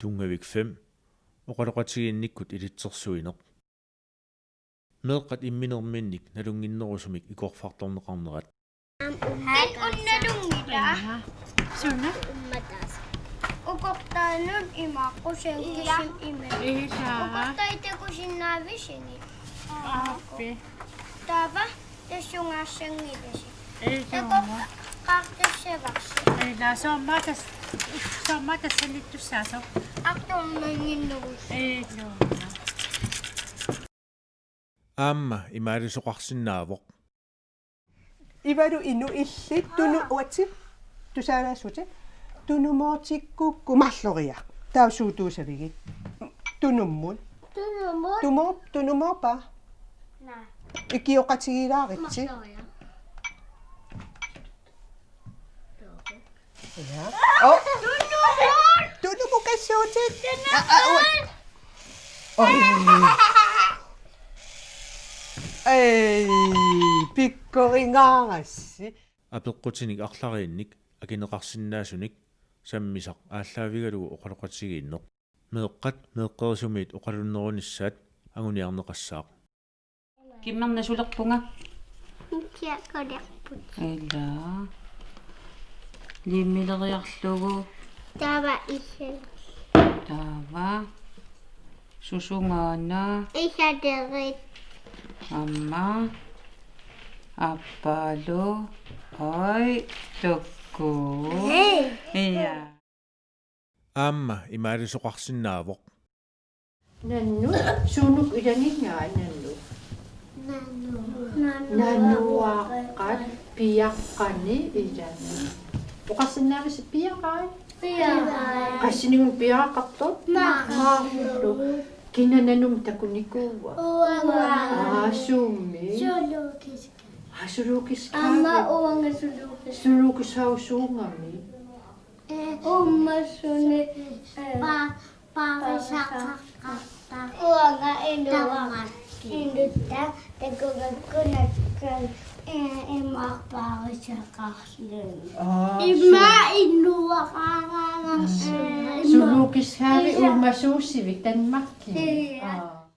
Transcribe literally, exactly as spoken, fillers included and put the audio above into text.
Tunngavik fem. Oqaloqatigiinnikkut ilitsersuineq. Meeqqat imminerminnik nalunnginnerusumik ikorfartorneqarnerat. Hej, unnalunngila. Suna? Ummataas. Ukortaanut imaaqqusiin kisim ime. Ila. Ukortai takusinnaavisini. Aappi. Taava tassungaassanngilasi. Ila. Takoqqaartassavarsi. Ila, soormaatas, soormaatassanittussaasoq. Artornannginnerus. Ila. Aamma imaalisoqarsinnaavoq. Ivalu inu illit tunu uatsi tusaalaassutit. Tunumoortikkukku marloriaq. Taava suut tuusavigit? Tunummut. Tunummut. Tumo-, tunumoorpa? Naa. Ikioqatigiilaaritsi. Marloriaq. Ja. Oh. Tunumukassuutit. Ah, ah, ui. Oi. Ei, pikkoringaarassi. Apeqqutinik arlariinnik akineqarsinnaasunik sammisaq aallaavigalugu oqaloqatigiinneq. Meeqqat meeqqerisumiit oqalunnerunissaat anguniarneqassaaq. Kimmerna sulerpunga? Kiakolerput. Ila. Limmileriarlugu. Taava isel. Taava. Susungaana. Isaterit. Aamma. Aappaalu. Oi, tukku. Hej. Ja. Aamma imaalisoqarsinnaavoq. Nannut, suunuku ilaginngaa nannut? Nanu. Nanuaqqat piaqqani ilami. Oqarsinnaavisi piaqai? Piaqai. Qassinik piaqartoq? Marluk. Marluk. Kina nanumik takunikuua? Uanga. Aa, sumi? Zoologisk. Aa, zoologisk have. Aamma uanga zoologisk. Zoologisk have suungami? Uumasunik, eh, pa-, paarisaqartarpoq. Uanga inuuakka. Tamakki. Inutta takugakku nakkat, eh, imaapparisaqarluni. Aa, ima su-, inuuakka. Zoologisk have uumasuusivik Danmarkimi. Ja. Aa.